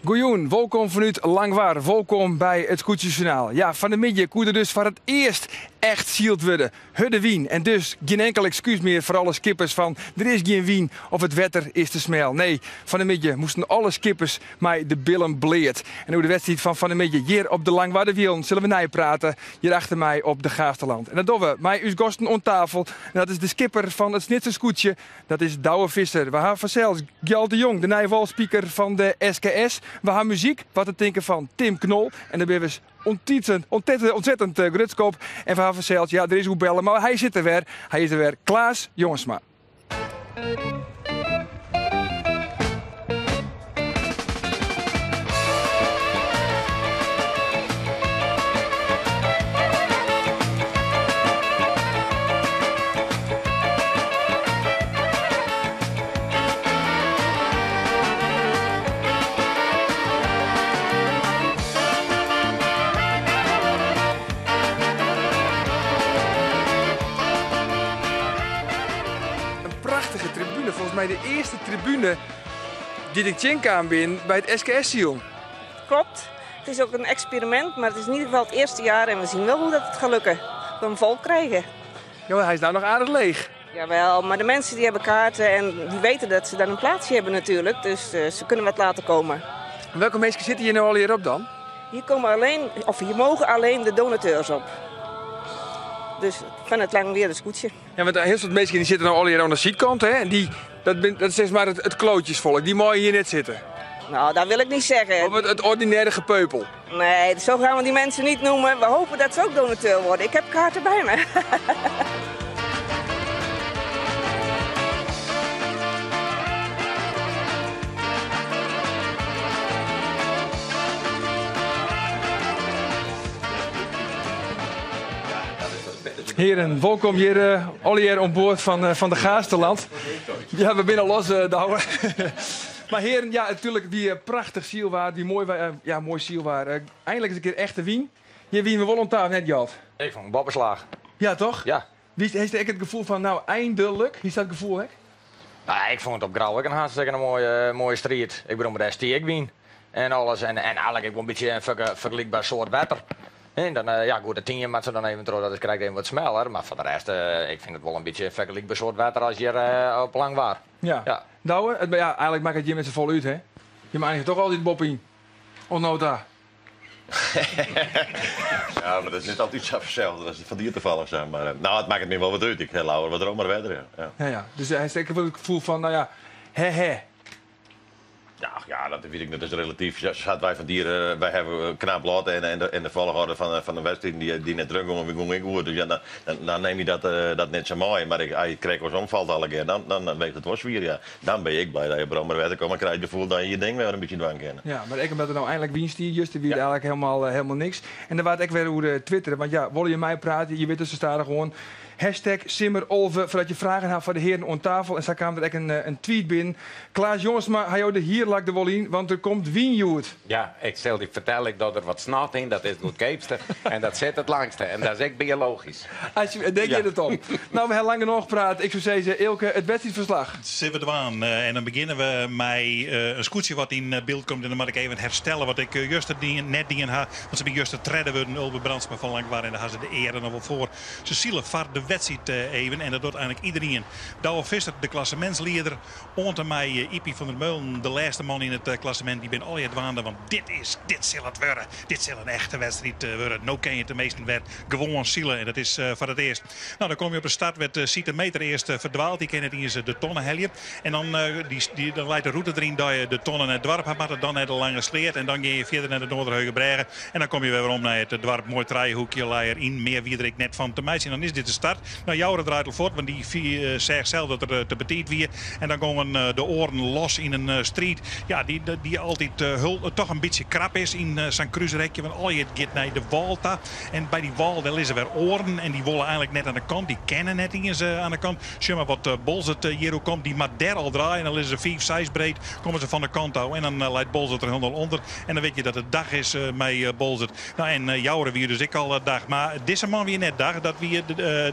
Goejûn, wolkom fanút Langwar, wolkom by it Skûtsjesjoernaal. Ja, fan 'e middei koe der dus foar it earst echt syld wurde. Hurde wyn en dus gjin enkel ekskús mear foar alle skippers fan der is gjin wyn of it wetter is te smel. Nee, fan 'e middei moasten alle skippers mei de billen bleat. En oer de wedstriid fan fan 'e middei hjir op de Langwarderwielen sille we neiprate hjir achter my op de Gaasterland. En dat dogge we mei ús gasten oan tafel. En dat is de skipper fan it Snitser skûtsje, dat is Douwe Visser. We ha fansels Gjalt de Jong, de nije walspiker fan de SKS. We ha muzyk, wat te tinken fan Tim Knol. En dêr binne we ontzettend, ontzettend grutsk op. En we ha fansels, ja, der is oer belle, mar hy sit der wer. Hy is der wer, Klaas Jongsma. In prachtige tribune, folgens my de earste tribune dy't ik tsjinkaam bin by it SKS-silen. Klopt. Het is ook een experiment, maar het is in ieder geval het eerste jaar en we zien wel hoe dat het gaat lukken. We hem vol krijgen. Ja, maar hij is nou nog aardig leeg. Jawel, maar de mensen die hebben kaarten en die weten dat ze daar een plaatsje hebben natuurlijk. Dus eh, ze kunnen wat laten komen. Welke mensen zitten hier nou al hier op dan? Hier, komen alleen, of hier mogen alleen de donateurs op. Dus van het Langweerder skûtsje. Ja, want heel veel mensen die zitten nou al hier aan de zijkant, hè? En die, dat, ben, dat is zeg maar het, het klootjesvolk. Die mogen hier net zitten. Nou, dat wil ik niet zeggen. Of het, het ordinaire gepeupel. Nee, zo gaan we die mensen niet noemen. We hopen dat ze ook donateur worden. Ik heb kaarten bij me. Heren, welkom hier, uh, Olier aan boord van, uh, van de Gaasterland. Ja, we binnen los, uh, Douwe. maar heren, ja, natuurlijk die prachtig zielwaar, die mooi, ja, mooi zielwaar. Eindelijk eens een keer echte wien. Hier wien we wel tafel net gehad. Ik vond bobbeslaag. Ja, toch? Ja. Wie heeft echt het gevoel van, nou, eindelijk? Wie is dat gevoel, hè? Nou, ik vond het op Grauw ook een hartstikke een mooie, mooie strijd. Ik bedoel, maar daar stiek ik wien. En alles. En, en eigenlijk ook wel een beetje een vergelijkbaar soort wetter. En dan, ja goed, de tien maar ze dan even dat is krijg even wat sneller. Maar voor de rest, uh, ik vind het wel een beetje vergelijkbaar soort wetter als hier uh, op Langwaar. Ja. ja. Nou, het, ja, eigenlijk maakt het je met z'n vol uit, hè? Je maakt toch altijd Bob in. Onnota. ja, maar dat is niet altijd zo hetzelfde als het van dier te vallen zijn. Maar nou, het maakt het me wel wat uit. Ik lauwer wat er maar verder. Ja. Ja. Ja, ja. Dus hij heeft wel het gevoel van, nou ja, hè hè. Ja, ja, dat weet ik niet. Dat is relatief. Ja, zaten wij van dieren, wij hebben knap laten en, en, de, en de volgorde van, van de wedstrijd die, die net terug we gingen goed. Dus ja, dan, dan, dan neem je dat, uh, dat net zo mooi. Maar ik, als je krijgt als omvalt alle keer, dan, dan, dan weegt het was weer. Ja. Dan ben ik blij dat je brommer verder komt en krijg je het gevoel dat je je ding weer een beetje dwang kennen. Ja, maar ik omdat er nou eindelijk winst die, juist wie ja. eigenlijk helemaal, helemaal niks. En dan waard ik weer over Twitter, want ja, wil je mij praten, je weet het, ze staan er gewoon. Hashtag Simmerolve, voordat je vragen hebt voor de heren aan tafel. En zo kwam er ook een, een tweet binnen. Klaas Jongsma, hij de hier lak de wol in, want er komt wienjoerd. Ja, ik stel die vertel ik dat er wat snot in, dat is het goedkoopste. en dat zit het langste. En dat is echt biologisch. Als je, denk je het om? Nou, we hebben lang genoeg gepraat. Ik zou zeggen, Eelke, het wedstrijdverslag. Zitten we aan. En dan beginnen we met een scootje wat in beeld komt. En dan moet ik even herstellen wat ik juist net dingen had. Want ze ben juist de tredde worden, Ulbe Brandsma van Langwaar. En daar hadden ze de eer nog wel voor. Cecile vaart de wedstrijd even. En dat doet eigenlijk iedereen. Douwe Visser, de klassementsleider. Ont mij Ippie van der Meulen, de laatste man in het klassement. Die ben al je dwaande, want dit is, dit zal het worden. Dit zal een echte wedstrijd worden. Nou ken je het de meesten werd gewoon zielen. En dat is voor het eerst. Nou, dan kom je op de start met uh, Siete Meter eerst verdwaald. Die kennen het eens de tonnen helje. En dan, die, die, dan leidt de route erin dat je de tonnen naar het dorp gaat, maar dan naar de Lange Sleert. En dan ga je verder naar de Noorderheugenbregen. En dan kom je weer om naar het dorp. Mooi draaihoekje leier in. Meer wie ik net van te meisje. En dan is dit de start. start. Nou, Joure draait al fuort, want dy seach sels dat er te betiid wie. En dan gongen de oaren los yn in striid. Ja, dy't altyd toch in bytsje krap is yn sa'n krúsrekje. Want allegear giet nei de wâl ta. En by dy wâl dêr lizze wer oaren. En dy wolle eigenlik net oan de kant. Dy kinne net iens oan de kant. Sjoch mar wat Boalsert hjir oer komt. Dy moat dêr al draaie. En dan lizze se fiif, seis breed. Komme se fan de kant ôf. En dan leit Boalsert der hielendal ûnder. En dan wit je dat it dach is mei Boalsert. Nou, en Joure wie dus ek al dach. Mar dizze man wie net dach. Dat wie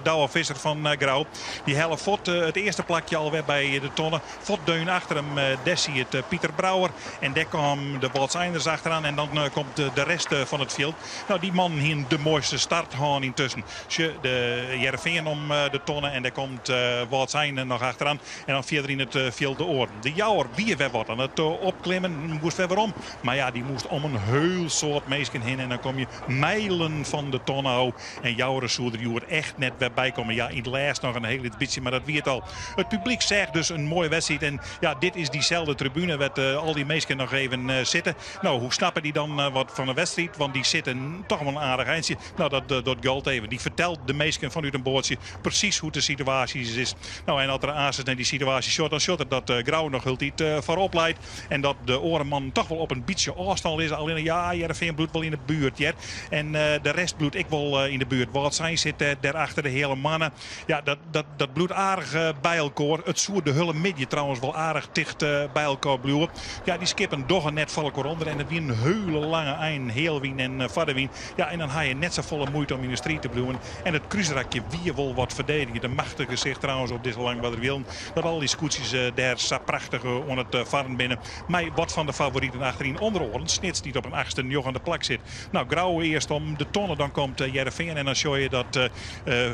Douwe Visser fan Grou. Dy helle fuort it earste plakje alwer by de tonne. Fuort deun achter him dêr siet Pieter Brouwer. En dêr kaam de Wâldseinders achteroan. En dan komt de rest fan it fjild. Nou, dy mannen hienen de moaiste start hân yntusken. Sjoch, de Hearrenfean om de tonne en dêr komt Wâldsein noch achteroan. En dan fierder yn it fjild de oaren. De Jouwer wie wer wat oan it opklimmen, moast wer werom. Mar ja, dy moast om in hiel soad minsken hinne en dan kom je mijlen fan de tonne ôf. En Joure soe der hjoed echt net wer by komme. Ja, yn it lêst noch in hiel lyts bytsje, mar dat wie it al. It publyk seach dus in moaie wedstriid. En ja, dit is dyselde tribune wêr't al dy minsken noch even sitte. No, hoe snappe dy dan wat fan de wedstriid? Want dy sitte toch wol in aardich eintsje. No, dat docht Gjalt even. Dy fertelt de minsken fanút in boatsje presys hoe't de situaasje is. No, en as er aansens nei dy situaasje sjocht, dan sjocht er dat Grou noch hieltyd foarop leit. En dat de oare mannen toch wol op in bytsje ôfstân lizze. Allinne ja, Hearrenfean bliuwt wol yn de buert hear. En de rest bliuwt ek wol yn de buert. Wâldsein sit dêr achter de heale mannen. Ja, dat, dat, dat bliuwt aardich by elkoar. It soe de hiele middei trouwens wol aardich ticht by elkoar bliuwe. Ja, dy skippen dogge net foar elkoar ûnder. En it wie in hiele lange ein, healwyn en foardewyn. Ja, en dan ha je net safolle muoite om yn de striid te bliuwen. En it krúsrakje wie wol wat ferdedigje. In machtich gesicht trouwens op dizze Langwarderwielen. Dat al dy skûtsjes dêr sa prachtich oan it farren binne. Mei wat fan de favoriten achteryn. Under oaren Snits dy't op in achtste, njoggende plak sit. Nou, Grou earst om de tonne, dan komt Hearrenfean. En dan sjoch je dat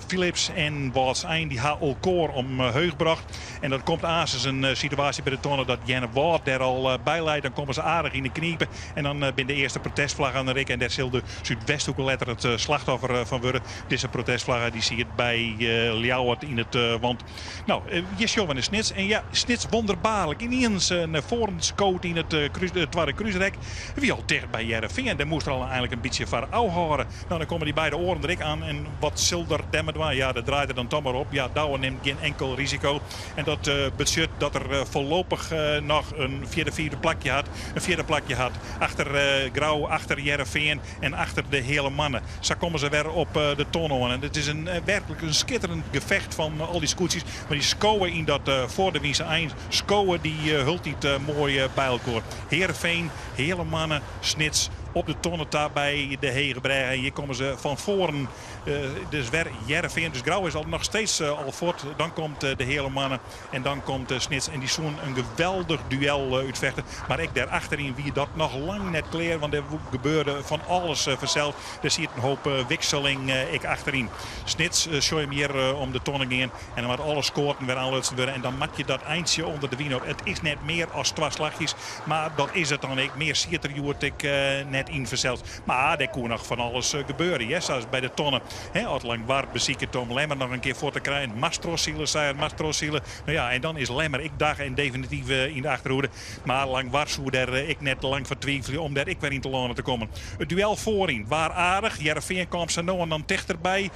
Philips en Wâldsein dy ha elkoar omheech brocht. En dat komt aansens in situaasje by de tonne dat Earnewâld dêr al by leit. Dan komme se aardich yn de knipe. En dan binne de earste protestflaggen oan de rik. En dêr sil de Súdwesthoeke letter it slachtoffer fan wurde. Dizze protestflagge dy siet by Ljouwert yn it want. No, hjir sjogge we nei Snits. En ja, Snits wonderbaarlik. Yniens nei foaren skood yn it twadde krúsrek. Wie al ticht by Hearrenfean. Dêr moast er al einlik in bytsje foar ôfhâlde. No, dan komme dy beide oaren der ek aan. En wat sil er dêrmei dwaan? Ja, dêr draait er dan toch mar op. Ja, Douwe nimt gjin enkel risiko. En dat betsjut dat er foarlopich noch in fjirde, fiifde plakje hat. In fjirde plakje hat. Achter Grou, achter Hearrenfean en achter de Heale Manne. Sa komme se wer op de tonne oan. En it is in werklik in skitterend gefecht fan al dy skûtsjes. Mar dy skowe yn dat foardewynse ein, skowe dy hieltyd moai by elkoar. Hearrenfean, Heale Manne, Snits op de tonne ta by de Hegebrêge. En hjir komme se fan foaren. Dus wer Hearrenfean. Dus Grou is al noch steeds al fuort. Dan komt de Heale Manne en dan komt Snits. En dy soenen in geweldich duel útfechte. Mar ek dêr achteryn wie dat noch lang net klear. Want der gebeurde fan alles fansels. Der siet in hoop wikseling ek achteryn. Snits sjoch je him hjir om de tonne gean. En dan moat alle skoaten wer oanlutsen wurde. En dan moat je dat eintsje ûnder de wyn op. It is net mear as twa slachjes. Mar dat is it dan ek. Mear siet der hjoed ek net yn fansels. Mar dêr koe noch fan alles gebeure, hear. Sa as by de tonne. Hè, as Langwar besiket om Lemmer noch in kear fuort te krijen. Moatst trochsile, sei er, moatst trochsile. No ja, en dan is Lemmer ek dach en definityf yn de achterhoede. Mar Langwar soe dêr ek net lang foar twivelje om dêr ek wer yn te lâne te kommen. It duel foaryn waar aardich. Hearrenfean kaam sa no en dan tichterby.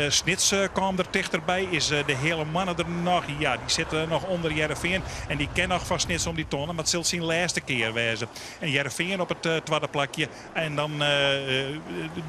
Snits kaam der tichterby. Is de Heale Moanne der noch? Ja, dy sit noch ûnder Hearrenfean. En dy kin noch fan Snits om dy tonne, mar it sil syn lêste kear wêze. En Hearrenfean op it twadde plakje. En dan,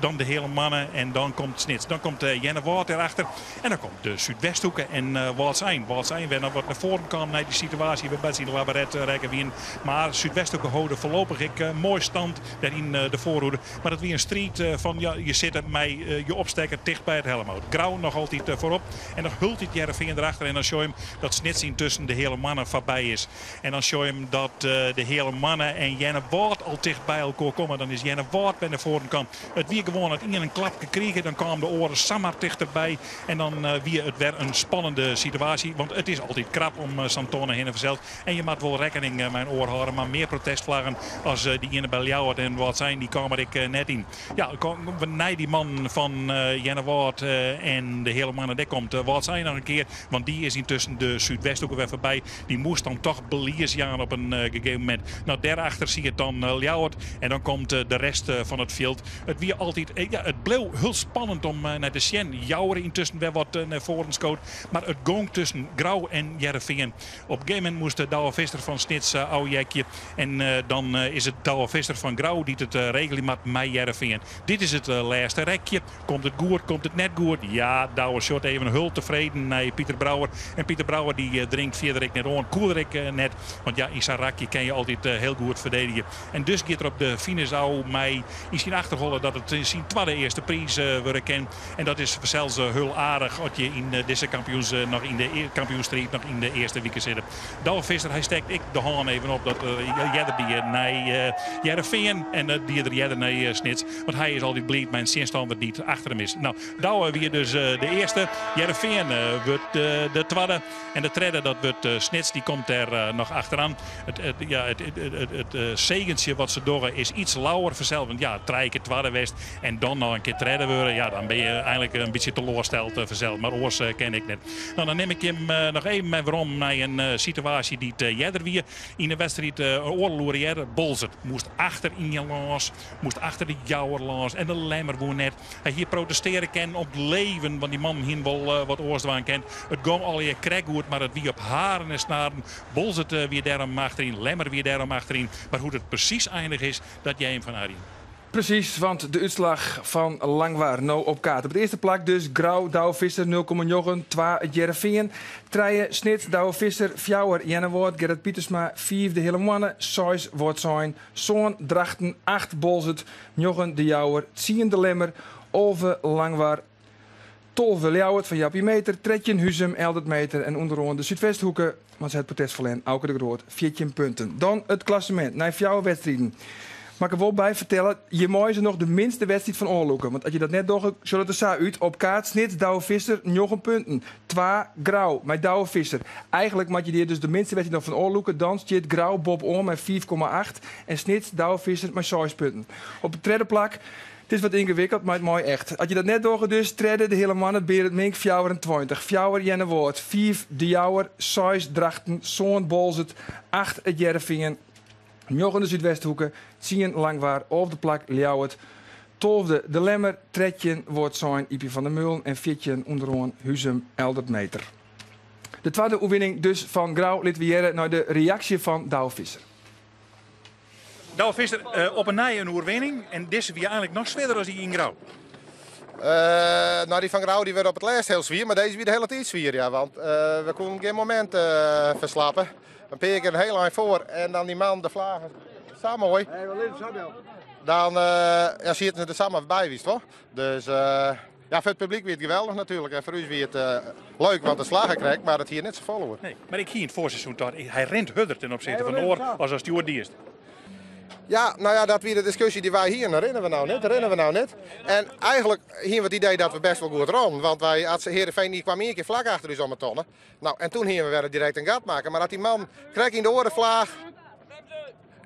dan de Heale Moanne en dan komt Snits. Dan komt Earnewâld dêrachter. En dan komt de Súdwesthoeke en Wâldsein. Wâldsein wer noch wat nei foaren kaam nei dy situaasje wêrby't se yn de labaret rekke wienen. Mar Súdwesthoeke holde foarlopich ek moai stand dêr yn de foarhoede. Mar it wie in striid fan ja, je sitte mei je opstekker ticht by it helmhout. Grou noch altyd foarop en noch hieltyd Hearrenfean derachter. En dan sjoch je him dat Snits yntusken de Heale Moanne foarby is. En dan sjoch je him dat de Heale Moanne en Earnewâld al ticht by elkoar komme. Dan is Earnewâld by de foaren kaam. It wie gewoan as ien in klapke krige, dan kaam de oare samar tichterby. En dan wie it wer in spannende situaasje. Want it is altyd krap om sa'n tonne hinne fansels. En je moat wol rekkening mei in oar hâlde. Mar mear protestflaggen as dy iene by Ljouwert en Wâldsein, dy kaam der ek net yn. Ja, nei dy mannen fan Earnewâld en de Heale Moanne, dêr komt Wâldsein noch in kear. Want dy is yntusken de Súdwesthoeke wer foarby. Dy moast dan toch belies jaan op in gegeven momint. No, dêrachter siet dan Ljouwert. En dan komt. de rest fan it fjild. It wie altyd, ja, it bleau hiel spannend om nei te sjen. Jouwer yntusken wer wat nei foaren skood. Mar it gong tusken Grou en Hearrenfean. Op in gegeven momint moast Douwe Visser fan Snits ôfheakje. En dan is it Douwe Visser fan Grou dy't it regelje moat mei Hearrenfean. Dit is it lêste rekje. Komt it goed, komt it net goed? Ja, Douwe sjocht even hiel tefreden nei Pieter Brouwer. En Pieter Brouwer dy dringt fierder ek net oan. Koe er ek net, want ja, yn sa'n rakje kin je altyd hiel goed ferdedigje. En dus giet er op de finish ôf mei yn syn achterholle dat it syn twadde earste priis wurde kin. En dat is fansels hiel aardich as je yn dizze kampioens noch yn de kampioensstriid noch yn de earste wike sitte. Douwe Visser hy stekt ek de hân even op dat earder die nei Hearrenfean en dat die er earder nei Snits. Want hy is altyd bliid mei in tsjinstanner dy't achter him is. No, Douwe wie dus de earste. Hearrenfean wurdt de twadde. En de tredde dat wurdt Snits, dy komt dêr noch achteran. It, ja, it segentsje wat se dogge is iets lauwer fansels. Want ja, trije kear twadde west en dan noch in kear tredde wurde. Ja, dan binne je eigenlik in bytsje teloarsteld fansels. Mar oars ken ik net. No, dan nim ik jim noch even mei werom nei in situaasje dy't earder wie yn de wedstriid oardel oere earder. Boalsert moast achter ien lâns, moast achter de Jouwer lâns en de Lemmer woe net. Hy hie protestearje kinnen op it leven, want dy mannen hienen wol wat oars dwaan kind. It gong allegear krekt goed, mar it wie op haren en snaren. Boalsert wie dêrom achteryn, Lemmer wie dêrom achteryn. Mar hoe't it presys einige is, dat hearre jim fan Arjen. Presys, want de útslach fan Langwar no op kaart. Op it earste plak dus Grou, Douwe Visser 0,9, 2 it Hearrenfean, trije Snits, Douwe Visser, fjouwer Earnewâld, Gerrit Pietersma, fiif de Heale Moanne, seis Wâldsein, sân Drachten, acht Boalsert, njoggen De Jouwer, tsien De Lemmer, 11 Langwar, 12 Ljouwert fan Jappie Meeter, 13 Huzum, Eldert Meeter en ûnderoan de Súdwesthoeke, want se hat protest ferlern, Auke de Groot, 14 punten. Dan it klassemint nei fjouwer wedstriden. Moat ik der wol by fertelle, hjir meie se noch de minste wedstriid fan ôflûke. Want as je dat net dogge, sjocht it der sa út. Op kaart Snits, Douwe Visser, njoggen punten. Twa Grou mei Douwe Visser. Eigenlik moat je hjir dus de minste wedstriid noch fan ôflûke. Dan stiet Grou boppe-oan mei 5,8 en Snits, Douwe Visser mei seis punten. Op it tredde plak, it is wat yngewikkeld, mar it mei echt. As je dat net dogge dus, tredde de Heale Moanne, Berend Mink, 24, fjouwer Earnewâld, fiif De Jouwer, seis Drachten, sân Boalsert, acht it Hearrenfean, njoggen de Súdwesthoeke, tsien Langwar, alfde plak Ljouwert, tolfde De Lemmer, 13 Wâldsein Ypie van der Meulen en 14 ûnderoan Huzum Eldert Meeter. De twadde oerwinning dus fan Grou litte we hearre nei de reaksje fan Douwe Visser. Douwe Visser, eh, op 'e nij in oerwinning en dizze wie eigenlik noch swierder as dy yn Grou. Uh, nou, dy fan Grou dy wie op it lêst hiel swier, mar dizze wie de hiele tiid swier. Ja, want uh, we koene gjin momint uh, ferslappe. In pear kear in hiel ein foar en dan dy man, de flage, sa moai. Dan ja, sieten se der samar by, witst wol. Dus ja, foar it publyk wie it geweldich natuerlik. En foar ús wie it leuk, want it slagge krekt, mar it hie net safolle oer. Nee, mar ik hie yn it foarseizoen tocht, hy rint hurder ten opsichte fan de oar as ast hjoed diest. Ja, nou ja, dat wie de diskusje dy't wy hiene. Rinne we no net, rinne we no net? En eigenlik hiene we it idee dat we best wol goed rûnen. Want wy, as Heerenveen dy kwam ien kear flak achter ús om 'e tonne. Nou, en toen hiene we wer direkt in gat makke. Mar as dy man krekt yn de oare flaach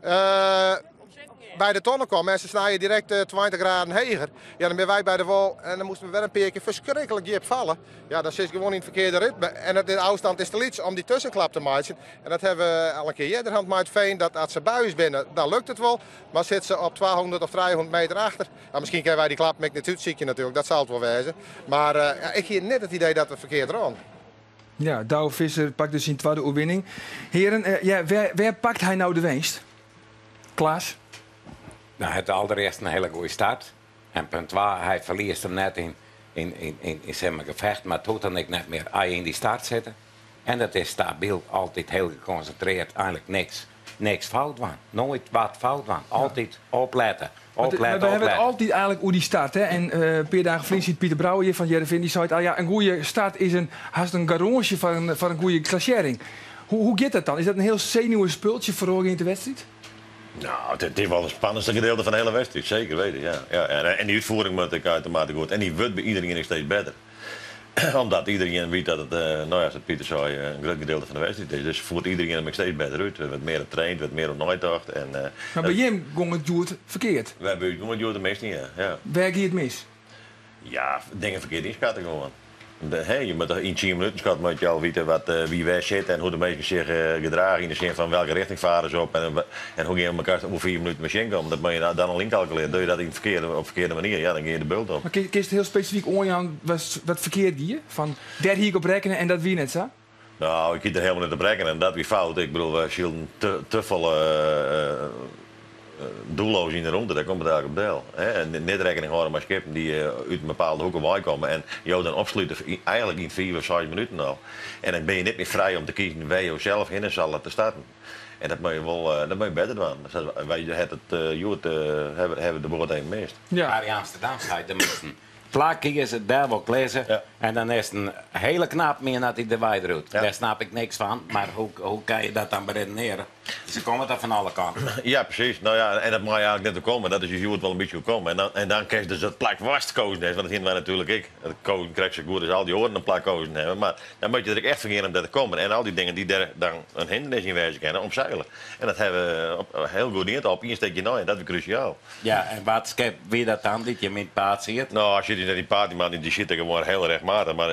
uh, by de tonne komt en se snije direkt 20 graden heger, ja, dan binne wy by de wâl en dan moasten we wer in pear kear ferskriklik djip falle. Ja, dan sitst gewoan yn it ferkearde ritme en de ôfstân is te lyts om dy tuskenklap te meitsjen. En dat hawwe we al in kear earder hân mei it Fean, dat as se by ús binne, dan lukt it wol. Mar sitte se op 200 of 300 meter achter, nou, miskien kinne wy dy klappen ek net útsykje natuerlik, dat sil it wol wêze. Mar uh, ja, ik hie net it idee dat we ferkeard rûnen. Ja, Douwe Visser pakt dus syn twadde oerwinning. Hearen, uh, ja, wêr pakt hy no de winst? Klaas? Nou, hy hat alderearst in hiele goede start. En punt twa, hy ferliest him net yn, yn, yn, yn, yn syn gefecht, mar it hoecht dan ek net mear as je yn dy start sitte. En dat is stabyl, altyd hiel gekonsintrearre, eigenlik niks, niks fout dwaan. Noait wat fout dwaan. Altyd oplette, Maar oplette, we hawwe it oplette. altyd eigenlik oer dy start. Hè? En in pear dagen ferlyn siet Pieter Brouwer hjir fan Hearrenfean. Dy sei, ah ja, in goede start is in, hast in garânsje foar in goede klassearring. Hoe giet dat dan? Is dat in hiel senuwespultsje foarôfgeand de wedstriid? Nou, it is wol it spannendste gedeelte fan de hiele wedstriid, seker weten. Ja. Ja, en dy útfiering moat ek uitermate goed. En dy wurdt by iderien ek steeds better. Omdat iderien wit dat it, nou ja, sa't Pieter sei, in grut gedeelte fan de wedstriid is. Dus fiert iderien him ek steeds better út. Der wurdt mear op traind, wurdt mear op neitocht. En, Mar by jim gong it hjoed ferkeard. Wy by ús gong it hjoed it minst, ja. Ja. Wêr gie it mis? Ja, dingen ferkeard ynskatte gewoan. Je moatte yn tsien minuten skat moat je al witte wat wie wêr sit en hoe de minsken sich gedrage yn de sin fan welke richting fare se op en hoe gean we elkoar oer fiif minuten wer tsjinkommen. Dat moat je dan al ynkalkulearje. Dogge je dat yn ferkearde, op ferkearde manier, ja, dan gean je de bult op. Mar kinst hiel spesifyk oanjaan wat ferkeard gie? Fan dêr hie ik op rekkene en dat wie net sa? No, ik hie der helemaal net op rekkene en dat wie fout. Ik bedoel, wy sylden te, te folle doelloos yn de rûnte, dêr komt it eigentlik op del. Hè? En net rekkening hâlde mei skippen dy't út in bepaalde hoeke wei komme en jo dan opslute, eigentlik yn fiif of seis minuten al. En dan binne je net mear frij om te kiezen wêr jo sels hinne sille te starten. En dat moat je wol, dat moat je better dwaan. Wy het it hjoed, hawwe de boat even mist. Ja. Arie Amsterdam sei, der moast in plak kieze, dêr wol 'k lizze. En dan is it in hiele knap mien dat hy der wei driuwt. Dêr snap ik niks fan, mar hoe, hoe kan je dat dan beredenearje? Se komme toch fan alle kanten. Ja, presys. No ja, en dat mei eigentlik net oerkomme. Dat is ús hjoed wol in bytsje oerkommen. En dan, en dan kinst dus it plak watst kozen hast, want dat hiene wy natuerlik ek. Kozen krekt sa goed as al dy oaren in plak kozen hawwe. Mar dan moat je der ek echt foar gean om dêr te kommen. En al dy dingen dy't dêr dan in hindernis yn wêze kinne, omseile. En dat hawwe we op, hiel goed dien, op ien stikje nei. En dat wie krúsjaal. Ja, en wat skip wie dat dan dy't jim yn it paad siet? No, as je net yn it paad, die man die siet gewoan hiel rechtmatig. Mar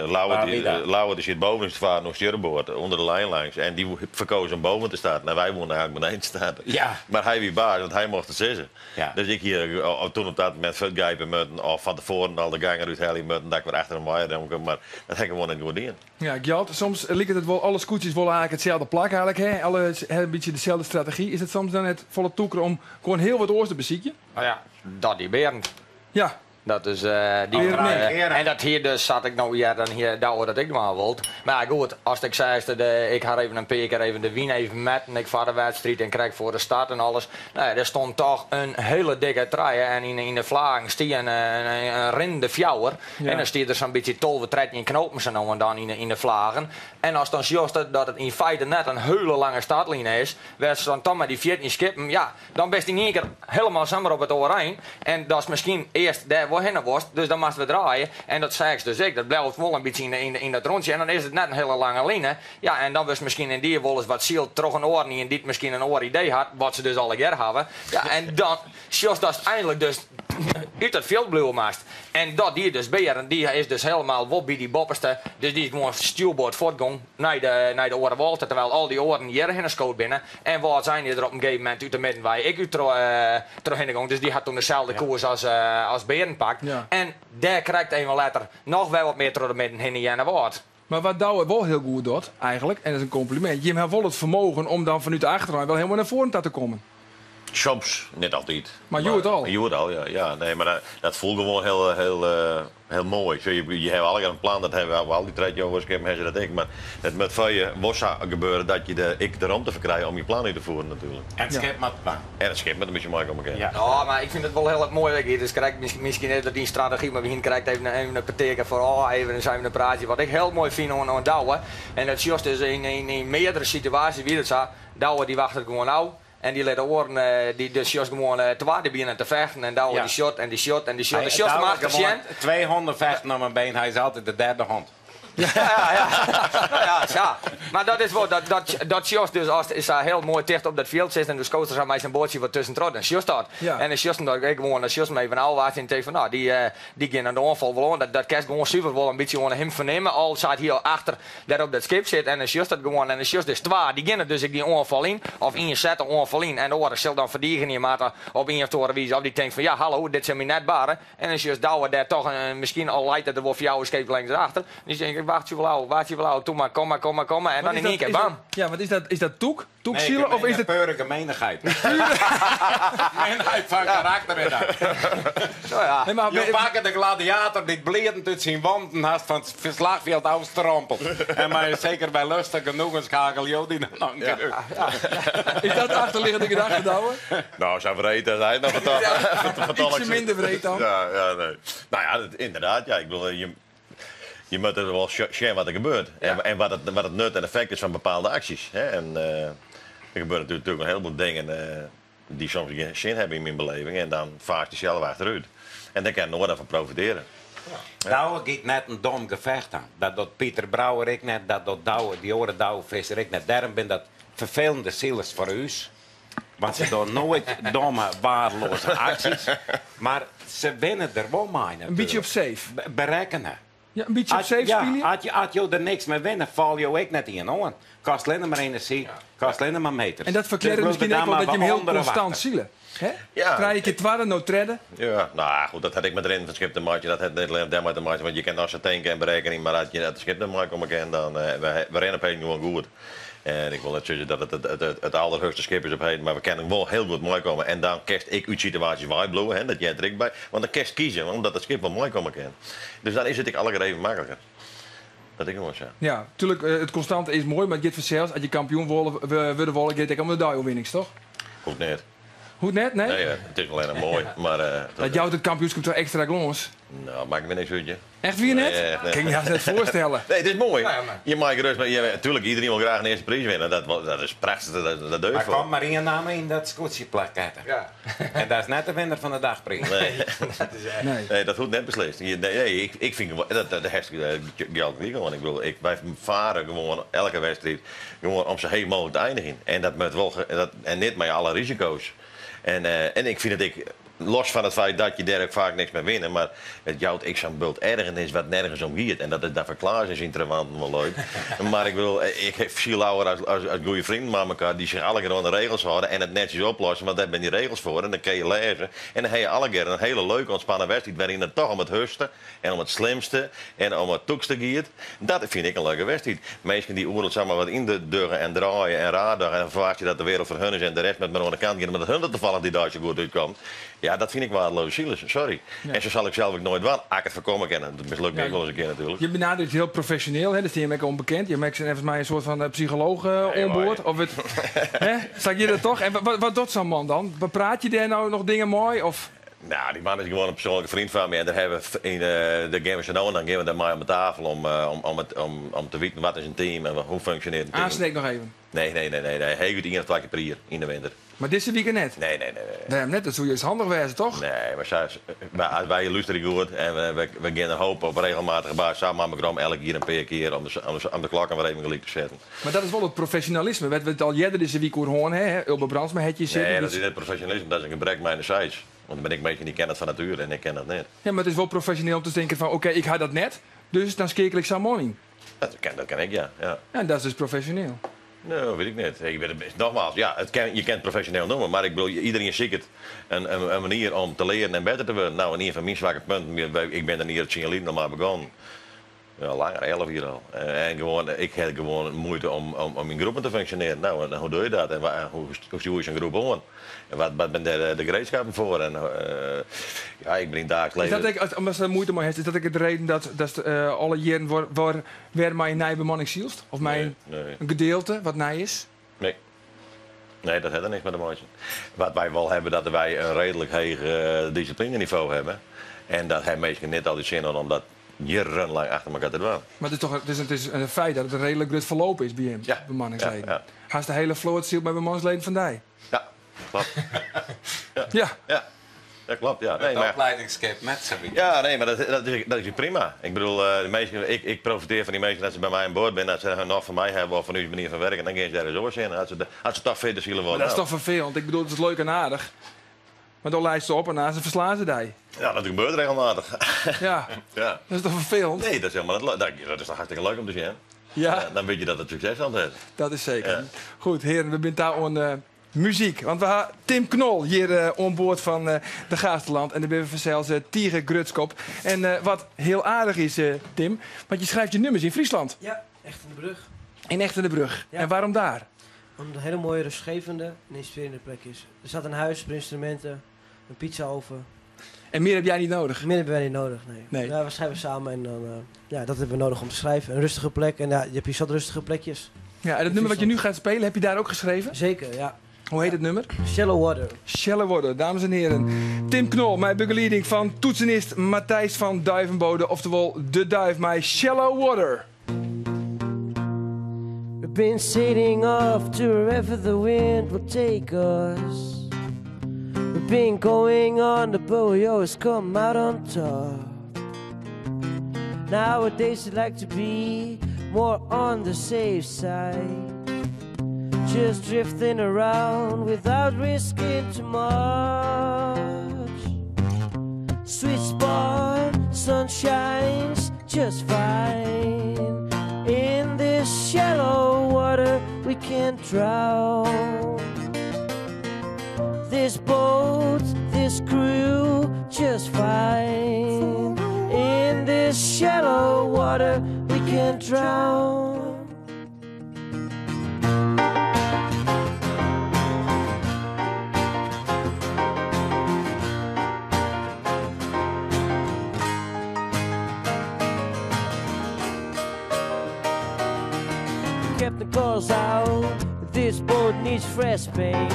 Louwe die siet boven te faren oan stjurboard, ûnder de lijn langs. En dy ferkoos om boven te starten. En wy woene eigentlik beneden starten. Ja. Mar hy wie baas, want hy mocht it sizze. Ja. Dus ik hie toen op dat momint fuortgrijpe mutten of fan tefoaren al de gang derút helje mutten dat ik wer achter him wei rûn. Mar dat ha ik gewoan net goed dien. Ja, Gjalt, soms liket it wol, alle skûtsjes wolle eigentlik itselde plak eigentlik, hè? Alle hawwe in bytsje deselde strategy. Is it soms dan net folle tûker om gewoan hiel wat oars te besykjen? No ja, dat die Berend. Ja. Dat is, die, en dat hie dus, sa't ik no hear, dan hie Douwe dat ek dwaan wold. Mar ja, goed, ast ek seist, ik ha even in pear kear even de wyn even metten, ek foar de wedstriid en krekt foar de start en alles. No ja, der stond toch in hiele dikke trije en yn de flagen stie in rinnende fjouwer. En dan stie der sa'n bytsje 12, 13 knopen sa no en dan yn de flagen. En ast dan sjochst dat it yn feite net in hiele lange startline is, wêr't se dan toch mei dy 14 skippen, ja, dan bist yn ien kear hielendal samar op it oare ein. En datst miskien earst dêr wol hinne wolst, dus dan moatst wer draaie. En dat seachst dus ek, dat bliuwt wol in bytsje yn dat rûntsje. En dan is it net in hiele lange line. Ja, en dan wurdst miskien yndie wolris wat syld troch in oaren ien dy't miskien in oar idee hat, wat se dus allegear hawwe. Ja, en dan sjochst datst einlik dus út dat fjild bliuwe moatst. En dat die dus Berend, dy is dus helemaal wol by dy boppeste, dus dy is gewoan stjoerboard fuortgong nei de, nei de oare wâl ta, terwijl al dy oaren hjirhinne skood binne. En Wâldsein is der op in gegeven momint út de middenwei ek út troch, trochhinne gong, dus dy hat toen deselde koers as, as Berend pakt. En dêr krekt even letter noch wer wat mear troch de midden hinne Earnewâld. Mar wat Douwe wol hiel goed docht, eigentlik, en dat is in komplimint, jim hawwe wol it fermogen om dan fanút de achterein wel helemaal nei foaren ta te kommen. Soms, net altyd. Mar hjoed al. Hjoed al, ja. Ja, nee, mar dat, dat foel gewoan hiel, hiel, hiel moai. Sjoch, je, je hawwe allegear in plan, dat hawwe al dy 13 oare skippen hawwe se dat ek. Mar it moat foar je wol sa gebeure dat je der ek de romte foar krije om je plan út te fieren natuerlik. En it skip moat dwaan. En it skip moat in bytsje meikomme kinne. Ja. No, mar ik fyn it wol hiel moai ek. Dus krekt, miskien is dat dyn strategy, mar we hiene krekt even, even in petearke foarôf, even, even in praatsje. Wat ik hiel moai fyn oan, oan Douwe, en dat sjochst dus yn, yn, yn meardere situaasjes wie dat sa, Douwe dy wachtet gewoan ôf en dy lit de oaren, dy dus sjochst gewoan twa, dy begjinne te fechten en Douwe dy sjocht en dy sjocht en dy sjocht. Dan sjochst him achter sjen. Twee honden vechten om een been, hy is altyd de derde hond. Ja, ja. No ja, sa. Mar dat is wol, dat, dat, dat sjochst dus ast sa hiel moai ticht op dat fjild sitst en do skootst der sa mei sa'n boatsje wat tuskentroch, dan sjochst dat. En dan sjochst him dat ek gewoan, dan sjochst him even ôfwachtsjen en tinkst fan, no, dy, dy gean dan de oanfal wol oan. Dat, dat kinst gewoan suver wol in bytsje oan him fernimme, al sa't hy al achter dêr op dat skip sit en dan sjochst dat gewoan en dan sjochst dus twa, dy geane dus ek dy oanfal yn, of ien set de oanfal yn en de oare sil dan ferdigenje moatte op ien of oare wize, of dy tinkt fan ja, hallo, dit sil my net barre. En dan sjochst Douwe dêr toch in, miskien al leit er der wol fjouwer skeepslengtes achter, dan tink ik, wachtsje wol ôf, wachtsje wol ôf, toe mar, kom mar, kom mar, kom mar, en dan yn ien kear bam. Ja, want is dat, is dat tûk? Tûk sile of is it... Pure gemenichheid. Minheid fan karakter is dat. No ja. Nee, mar, Jo pakke de gladiator dy't bleedend út syn wanden hast fan it slachfjild ôfstrompelt. En mei in seker wellustig genoegen skakel jo dy dan noch in kear út. Is dat de achterliggende gedachte, Douwe? No, sa wreed as hy noch fertelt. Ietsje minder wreed dan. Ja, ja, nee. Nou ja, dat, inderdaad, ja. Ik bedoel, je, je moat der wol sjen wat der gebeurt. En, en wat, it, wat it nut en effekt is fan bepaalde aksjes. Hè. En uh, der gebeure natuerlik in heleboel dingen uh, dy't soms gjin sin hawwe yn myn beleving. En dan faarst dy sels achterút. En dêr kin in oar dan fan profitearje. Ja. Douwe giet net in dom gefecht oan. Dat docht Pieter Brouwer ek net, dat docht Douwe, dy oare Douwe Visser ek net. Dêrom binne dat ferfelende silers foar ús. Want se dogge noait domme, waardeloaze aksjes. Mar se winne der wol mei In bytsje op natuerlik. safe. Berekkene. Ja, in bytsje op safe spylje? Ja, as jo der niks mei winne, falle jo ek net ien oan. Kost allinne mar enerzjy, kost allinne mar meters. En dat ferklearret Dus miskien ek wol dat je him hiel konstant sile. Hè? Ja. Trije kear twadde, no tredde. Ja, no ja, goed, dat hat ek mei it rinnen fan it skip te meitsjen. Dat hat net allinnich dêrmei te meitsjen, want je kinne noch sa tinke en berekkenje, mar as je it skip net meikomme kin, dan we rinne op heden gewoan goed. En ik wol net sizze dat it it alderheechste skip is op heden, mar we kinne wol hiel goed meikomme. En dan kinst ek út situaasjes weibliuwe, hè, dat heart der ek by. Want dan kinst kieze, omdat it skip wol meikomme kin. Dus dan is it ek allegear even makliker. Dat is gewoan sa. Ja, tuerlik, it konstante is moai, mar it giet fansels, as je kampioen wolle, wurde wolle, giet it ek om de dei-oerwinnings, toch? Hoecht net. Hoecht net, nee? Nee, it is allinnich moai, mar... Dat jout it kampioenskip toch ekstra glâns? No, makket my niks út, hear. Echt wier net? Nee, echt net. Kin ik my hast net foarstelle. Nee, it is moai. Je meie gerust, mar je, tuerlik, iedereen wol graach in earste priis winne. Dat, dat is prachtich, dat, dat deur Mar foar. komt mar ien namme yn dat skûtsjeplakette. Ja. En dat is net de winner fan de dagprijs. Nee. Dat is echt. Nee. Nee, dat hoecht net beslist. Nee, nee, ik, ik fyn gewoan, dat, dat hast Gjalt gelyk oan. Ik bedoel, ik, wy fare gewoan elke wedstriid gewoan om sa heech mooglik te einigjen. En dat moat wol, dat, en net mei alle risiko's. En, en ik fyn it ek Los fan it feit dat je dêr ek faak niks mei winne, mar it jout ek sa'n bult ergernis wat nergens om giet. En dat is dan foar Klaas en syn trawanten wol leuk. Mar ik bedoel, ik ha syl leaver as, as, as goede vrienden mei elkoar dy't sich allegear oan de regels hâlde en it netsjes oplosse, want dêr binne dy regels foar en dan kinne je lêze. En dan ha je allegear in hiele leuke ûntspannen wedstriid wêryn it toch om it hurdste en om it slimste en om it tûkste giet. Dat fyn ik in leuke wedstriid. Minsken dy't oeral samar wat yndogge en draaie en raar dogge en ferwachtsje dat de wereld foar hun is en de rest moat mar oan de kant gean omdat it hun der tafallich dy dei sa goed útkomt. Ja, dat fyn ik waardeloze silers. Sorry. En sa sal ik sels ek noait dwaan, as ik it foarkomme kin. Dat mislukt my ek wolris in kear natuerlik. Je benadert it hiel profesjoneel, hè? Dêr stean je ek om bekend. Je merkt neffens my in soart fan psycholooch oan board. Of it, hè? Sa giet it toch? En wat docht sa'n man dan? Bepraat je dêr no noch dingen mei? Of? Nou, dy man is gewoan in persoanlike freon fan my. En dêr hawwe we yn de gean we sa no en dan gean we dêr mei om de tafel om, om, om, om, om te witen wat is in team en hoe funksjonearret in team. Aanst ek noch even? Nee, nee, nee, nee, nee. Heechút ien of twa kear per jier yn de winter. Mar dizze wike net? Nee, nee, nee, nee. Wêrom net? Dat soe juist handich wêze, toch? Nee, mar sa, mar wy lústerje goed en we, we gean in hoop op regelmatige basis samen mei elkoar om elk jier in pear kear om de, om de, om de klokken wer even gelyk te setten. Mar dat is wol it profesjonalisme wêr't we it al earder dizze wike oer hân ha, hè? Ulbe Brandsma hat hjir sitten. Nee, dat is net profesjonalisme, dat is in gebrek mijnerzijds. Want der binne ek minsken dy kenne it fan natuere en ik ken dat net. Ja, mar it is wol profesjoneel om te tinken fan oké, ik ha dat net, dus dan skeakel ik sa'n man yn. Dat kin, dat kin ek, ja. ja. Ja, en dat is dus profesjoneel. No, wit ik net. Ik wit, nogmaals, ja, it kin, je kin it profesjoneel noeme, mar ik bedoel, iedereen siket in, in, in manier om te learen en better te wurden. No, en ien fan myn swakke punten, ik bin der in jier of tsien lyn noch mei begûn. Ja, langer, 11 jier al. En gewoan, ik ha gewoan muoite om, om, om yn groepen te funksjonearjen. No, en hoe doe je dat? En hoe, hoe stjoer je sa'n groep oan? En wat, wat binne dêr de gereedskappen foar? En, ja, ik bin yn it daagliks Is dat leven. ek, as, omdatst der muoite mei hast, is dat ek de reden dat, datst alle jierren wer, wer, wer mei in nije bemanning sylst? Of mei in, Nee, nee. in gedeelte wat nij is? Nee. Nee, dat hat der niks mei te meitsjen. Wat wy wol hawwe, dat wy in reedlik heech dissiplinenivo hawwe. En dat hawwe minsken net altyd sin oan om dat jierrenlang achter elkoar te dwaan. Mar it is toch it is, it is in feit dat it in reedlik grut ferloop is by jim, Ja, bemanningsleden. ja, ja. Hast de hiele float sylt mei bemanningsleden fan dy? Ja, kloppet. Ja. Ja, dat kloppet, ja. Nee, It mar, opleidingsskip net sa wiet. ja, nee, mar dat, dat, is, dat is prima. Ik bedoel, eh, de minsken, ik, ik profiteer fan dy minsken dat se by my oan board binne, dat se noch fan my hawwe of fan ús manier fan werken, dan gean se dêr ris oars yn. As se, as se toch fierder sile wolle. Mar dat is Nou, toch ferfelend? Ik bedoel, it is leuk en aardich. Mar dan leist se op en dan ferslaan se dy. Ja, dat gebeurt regelmatig. Ja, Ja. dat is toch ferfelend? Nee, dat is helemaal net leuk. Dat, dat is toch hartstikke leuk om te sjen. Ja. Dan weet je dat het sukses oan hat. Dat is seker. Ja. Goed, hearen, we binne ta oan eh, muzyk. Want we ha Tim Knol hjir eh, oan board fan eh, de Gaasterland. En dêr binne we fansels eh, tige grutsk op. En eh, wat hiel aardich is, eh, Tim, want je schrijft je nummers yn Fryslân. Ja, Echtenerbrug. In Echtenerbrug. Ja. En waarom daar? Omdat het een hele mooie, rustgevende en inspirerende plek is. Er staat een huis met instrumenten, een pizzaoven. En meer heb jij niet nodig. Meer hebben wij niet nodig, nee. Nee. Ja, we schrijven samen en dan, eh, ja, dat hebben we nodig om te schrijven. Een rustige plek en ja, je hebt hier zat rustige plekjes. Ja, en het nummer wat je nu gaat spelen, heb je daar ook geschreven? Zeker, ja. Hoe heet het nummer? Shallow Water. Shallow Water, dames en heren. Tim Knol, mijn begeleiding van toetsenist Matthijs van Duivenbode, oftewel De Duif, mijn Shallow Water. We've been sailing off to wherever the wind will take us. We've been going on the boat, we always come out on top. Nowadays, I'd like to be more on the safe side. Just drifting around without risking too much. Sweet spot, sun shines just drown. This boat, this crew, just fine. In this shallow water, we can drown. Captain calls out, this boat needs fresh paint.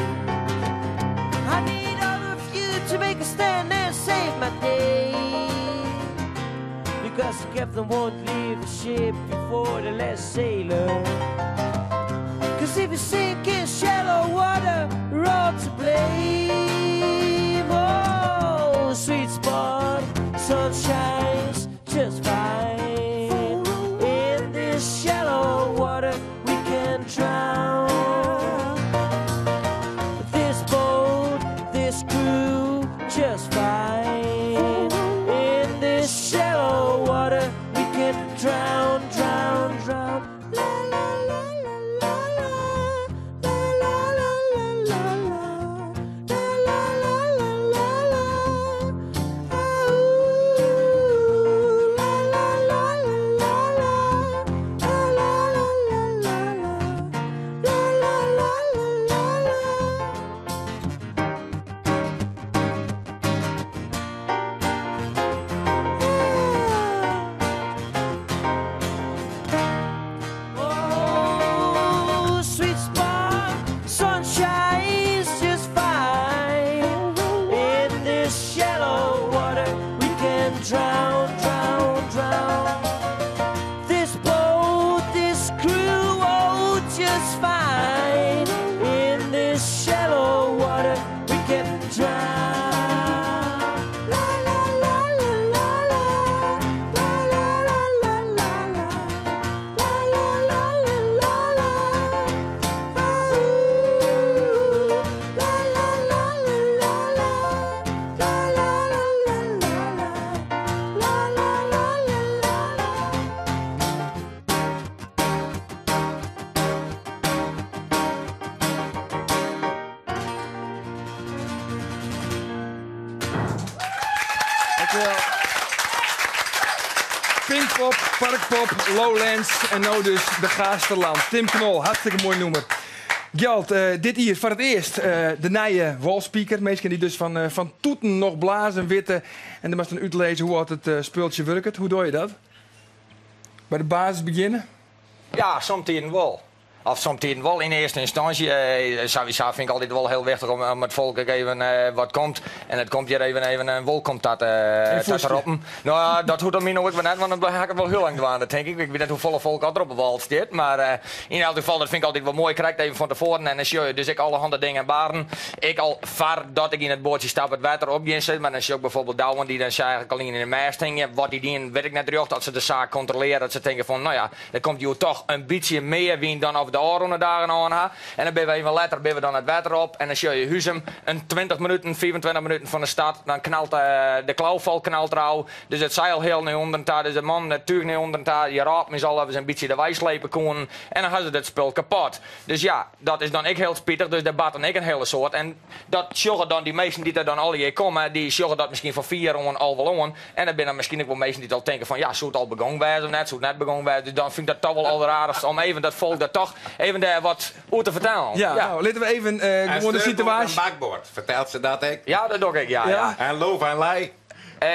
I need all of you to make a stand and save my day. Because the captain won't leave the ship before the last sailor. Cause if we sink in shallow water, we're all to blame. Oh, sweet spot, sun shines just fine. In this shallow water, we can drown. This boat, this crew, just fine. In this shallow water, we can drown, drown, drown. La la la la la la la la la la la la la la la la la. Ah, ooh, la la la la la la la la la la la la la la la la. Oh, sweet spot, sun shines just fine. In this shallow water, we can drown, drown, drown. This boat, this crew, oh, just fine. In this shallow water, we can drown. La la la la la la, la la la la la la. La la la la la la. Ah, ooh. La la la la la la. La la la la la la. La la la la la la. Dankjewel. Pinkpop, Parkpop, Lowlands en no dus de Gaasterland. Tim Knol, hartstikke moai nûmer. Gjalt, dit jier foar it earst de nije walspeaker. Minsken dy't dus fan toeten noch blazen witte. En dan moatst dan útlizze hoe't it spultsje wurket. Hoe doch je dat? By de basis begjinne? Ja, somtiden wol. Of somtiden wol yn earste ynstânsje. Sawiesa fyn ik altyd wol hiel wichtich om it folk ek even wat komt. En it komt hjir even in wolkom ta te roppen. No ja, dat hoecht om my no ek wer net, want dan ha ik it wol hiel lang dwaande, tink ik. Ik wit net hoefolle folk oft der op 'e wâl stiet. Mar yn elk gefal, dat fyn ik altyd wol moai, krekt even fan tefoaren. En dan sjoch je dus ek allerhande dingen barren. Ek al foardat ik yn it boatsje stap it wetter opgean sis mar, dan sjoch ik bijvoorbeeld douwen dy't dan eigentlik al yn de mêst hingje. Wat dy dienen wit ik net rjocht. As se de saak kontrolearje, dat se tinke fan, no ja, der komt hjoed toch in bytsje mear wyn dan oft we de ôfrûne dagen hân ha. En dan binne we even letter binne we dan it wetter op en dan sjoch je Huzum in 20 minuten, 25 minuten fan de start. Dan knalt de klaufal knalt derôf. Dus it seil hiel nei ûnderen ta, dus de mannen it túch nei ûnderen ta. Je rôpen is al efkes in bytsje de wei slepe koenen en dan ha se it spul kapot. Dus ja, dat is dan ek hiel spitich, dus dêr bart dan ek in hiele soad. En dat sjogge dan dy minsken dy't der dan allegear komme, dy sjogge dat miskien fan fier oan al wol oan. En der binne dan miskien ek wol minsken dy't al tinke fan ja, soe it al begûn wêze of net, soe it net begûn wêze. Dus dan fyn ik dat toch wol alderaardichst om even dat folk dat toch even dêr wat oer te fertellen. Ja, nou, litte we even gewoan de situaasje. En bakboard, fertelt se dat ek? Ja, dat doch ik, ja. ja. En loof en lij?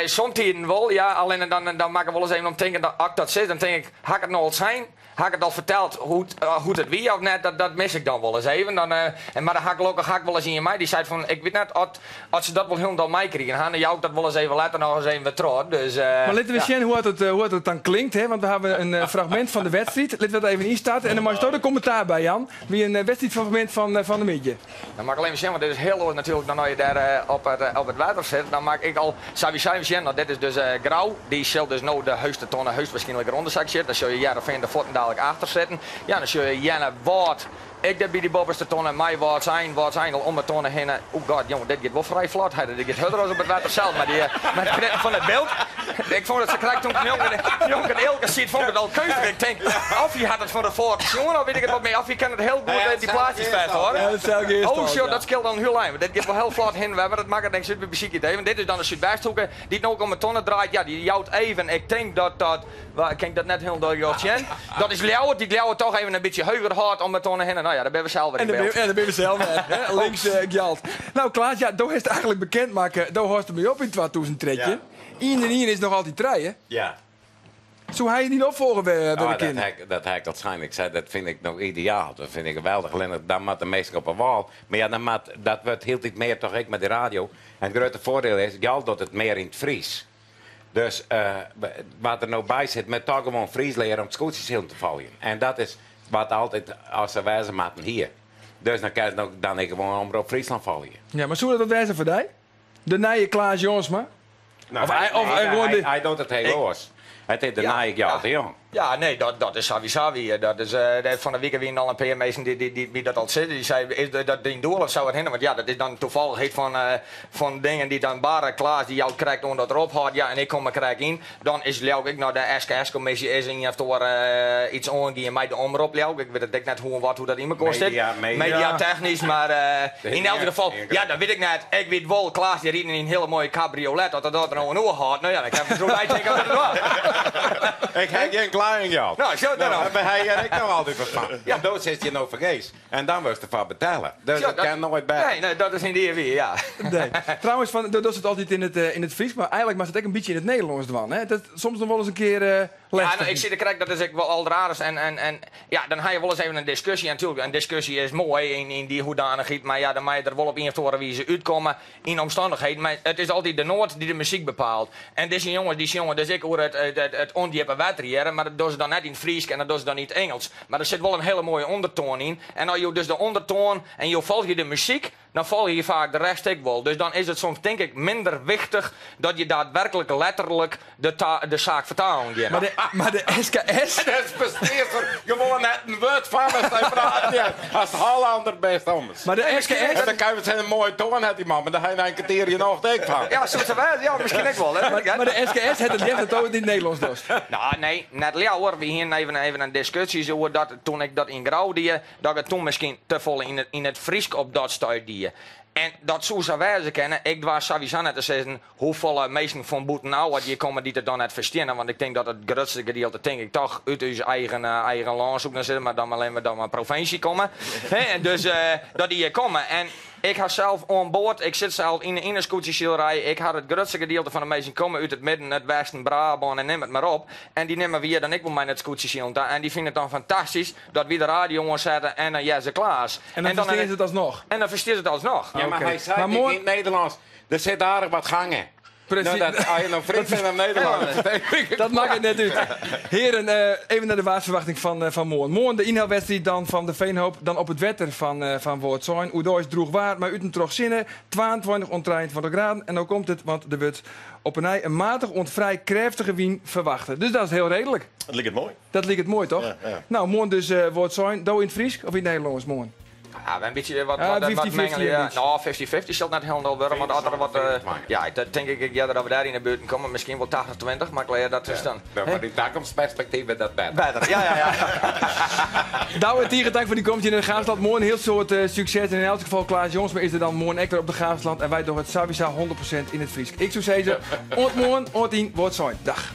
Somtiden wol, ja. Allinne dan, dan moat ik wolris even om tinke, as ik dat sis, dan tink ik, ha ik it no al sein? Ha ik it al ferteld hoe't it wie of net? Dat mis ik dan wolris even. Dan, en, mar dan ha ik gelokkich ha ik wolris ien mei dy seit fan, ik wit net oft se dat wol hielendal meikrigen ha. Dan jou ik dat wolris even letter noch ris even wer troch. Dus, Mar litte we sjen hoe't it dan klinkt, hè? Want we hawwe in fragmint fan de wedstriid. Litte we dat even ynstarte en dan meist do de kommentaar by jaan. Wie in wedstriidfragmint fan de middei. Dan moat ik al even sjen, want dit is hiel oars natuerlik dan as je dêr op it wetter sitte. Dan moat ik al sawiesa even sjen. No, dit is dus Grou. Dy sil dus no de heechste tonne heechstwaarskynlik rûnder saksje. Dan sjoch je Hearrenfean der fuortendalik achter sitten. Ja, dan sjoch je Earnewâld. Ik dêr by dy boppeste tonne mei Wâldsein, Wâldsein al om 'e tonne hinne. Oe god, jonge, dit giet wol frij flot. Hy, dit giet hurder as op it wetter sels mei dy, mei it knippen fan it byld. Ik fûn it sa krekt toen ik njonken, njonken Eelke siet, fûn ik it al keunstich. Ik tink, of hy hat it fan tefoaren sjoen, of wit ik it wat mear, of hy kin it hiel goed dy plaatsjes fêsthâlde. Oh sjoch, dat skeelt al in hiel ein, want dit giet wol hiel flot hinne wer, mar dat makket niks út, we besykje it even. Dit is dan de súdwesthoeke, dy't no om 'e tonne draait. Ja, dy jout even, ik tink dat dat. Wa, kin ik dat net hielendal rjocht sjen. Dat is Ljouwert, dy't Ljouwert toch even in bytsje heuger hâldt om 'e tonne hinne. No ja, dêr binne we sels wer yn byld. En dêr binne we sels wer, hè? Links Gjalt. No Klaas, ja, do hast eigentlik bekend makke, do hâldst dermei op yn 2013. Ien en ien is noch altyd trije. Ja. Soe hy dyn opfolger wurde kinne? Dat ha ik al sein. Ik sei, dat fyn ik no ideaal. Dat fyn ik geweldich. Allinnich dan moat de minsken op 'e wâl. Mar ja, dan moat, dat wurdt hieltyd mear toch ek mei de radio. En it grutte foardiel is, Gjalt docht it mear yn it Frysk. Dus wa't der no by sit, moat toch gewoan Fries leare om it skûtsjesilen te folgjen. En dat is wat altyd as se wêze moatten hie. Dus dan kinst no dan ek gewoan Omrop Fryslân folgje. Ja, mar soe dat wat wêze foar dy? De nije Klaas Jongsma? No, hy, hy docht it hiel oars. It is de nije Gjalt de Jong. Ja, nee, dat is sawiesa wier. Dat is, fan 'e wike wienen al in pear minsken dy't my dat al sizze. Dy sei, is dat dyn doel of sa wat hinne? Want ja, dat is dan toevallichheid fan dingen dy't dan barre. Klaas dy jout krekt oan dat er ophâldt, ja, en ik kom der krekt yn. Dan is leau ik noch de SKS-kommisje is ien of oar iets oangien mei de omrop, leau ik. Ik wit it ek net hoe en wat, hoe dat yn mekoar sit. Mediatechnysk, mar yn elk gefal, ja, dat wit ik net. Ik wit wol, Klaas dy rydt yn in hiele moaie kabriolet. As er dat der no oan oerhâldt, no ja, dan kin ik der oer tinke wat er docht. Ik ha gjin kleien gehad. No, sjoch dêr no. Mar hy hear ik no altyd wat fan. Ja. Do sitst hjir no fergees en dan wurdst derfoar betelle. Dus it kin noait better. Nee, nee, dat is yndie wier, ja. Nee. Trouwens, fan, do dochst it altyd yn it Frysk, mar eigenlik moatst it ek in bytsje yn it Nederlânsk dwaan, hè? Dat soms noch wolris in kear Ja, no, ik sit der krekt, dat is ek wol alderraarst. En ja, dan ha je wolris even in diskusje. En natuerlik, in diskusje is moai yn dy hoedanichheid, mar ja, dan moat je der wol op ien of oare wize útkomme yn omstannichheden. Mar it is altyd de noat dy't de muzyk bepaalt. En dizze jonges dy sjonge dus ek oer it ûndjippe wetter hjir, mar dat dogge se dan net yn it Frysk en dat dogge se dan yn it Ingelsk. Mar der sit wol in hiele moaie ûndertoan yn. En as jo dus de ûndertoan en jo folgje de muzyk, Dan folgje je faak de rest ek wol. Dus dan is it soms tink ik minder wichtich dat je daadwerklik letterlik de de saak fertalen geane. Mar de, mar de SKS. Dêr fersteast der gewoan net in wurd fan as hy praat. Ja, ast Hollander bist ommers. Mar de SKS. En dan kan je zeggen, een mooie toan hat die man, mar dêr ha je nei in kertier nocht ek fan. Ja, soe it sa wêze? Ja, miskien ek wol. Mar, mar de SKS hat it leafst datsto it yn it Nederlânsk dochst. No, nee, net leaver. Wy hienen even, even in diskusje oer dat toen ik dat yn Grou die. Dat ik it toen miskien te folle yn it Frysk op dat stuit die. En dat soe sa wêze kinne. Ik doar sawiesa net te sizzen hoefolle minsken fan bûtenôf at hjir komme dy't it dan net fersteane. Want ik tink dat it grutste gedielte tink ik toch út ús eigen eigen lân, soe ik dan sizze, mar dan allinne dan mar provinsje komme. Hè, dus dat dy hjir komme. En ik ha sels oan board, ik sit sels yn de skûtsjesilerij, ik ha it grutste gedielte fan de minsken komme út it midden, it westen, Brabân en nim it mar op. En dy nimme wy hjir dan ek wol mei nei it skûtsjesilen ta. En dy fine it dan fantastysk Dat wy de radio oansette en dan hearre se Klaas. En dan ferstean se it alsnoch. En dan ferstean se it alsnoch. Ja, mar hy sei ek yn it Nederlânsk, der sit aardich wat gangen. Presys. No, dat, as je no Fries bent of Nederlânsk. Dat makket net út. Heren, even nei de waarsferwachting fan moarn. Moarn de ynhelwedstriid dan fan de Veenhoop, dan op it wetter fan Wâldsein. Oerdeis droech waar, mei út en troch sinne, 22 oant 23 graden. En no komt it, want der wurdt op 'e nij in matich oant frij krêftige wyn ferwachte. Dus dat is hiel reedlik. Dat liket moai. Dat liket moai, toch? Ja, ja. No, moarn dus uh, Wâldsein. Do yn it Frysk of yn it Nederlânsk moarn? Ja, in bytsje wat, wat, wat mengelen. Ja. No, 50-50 sil it net hielendal wurde, want as der wat... Uh, ja, dat tink ik earder dat we dêr yn 'e buert komme. Miskien wol 80-20, mar klear, dat is dan... Ja, foar dy takomstperspektyf is dat better. Better, ja, ja, ja. Douwe, tige tank foar dyn komst hjir yn de Gaasterland. Moarn in hiel soad uh, sukses. En yn elts gefal, Klaas Jongsma is der dan moarn ek wer op de Gaasterland. En wy dogge it sawiesa 100% yn it Frysk. Ik soe sizze, oant moarn, oant yn Wâldsein. Dag.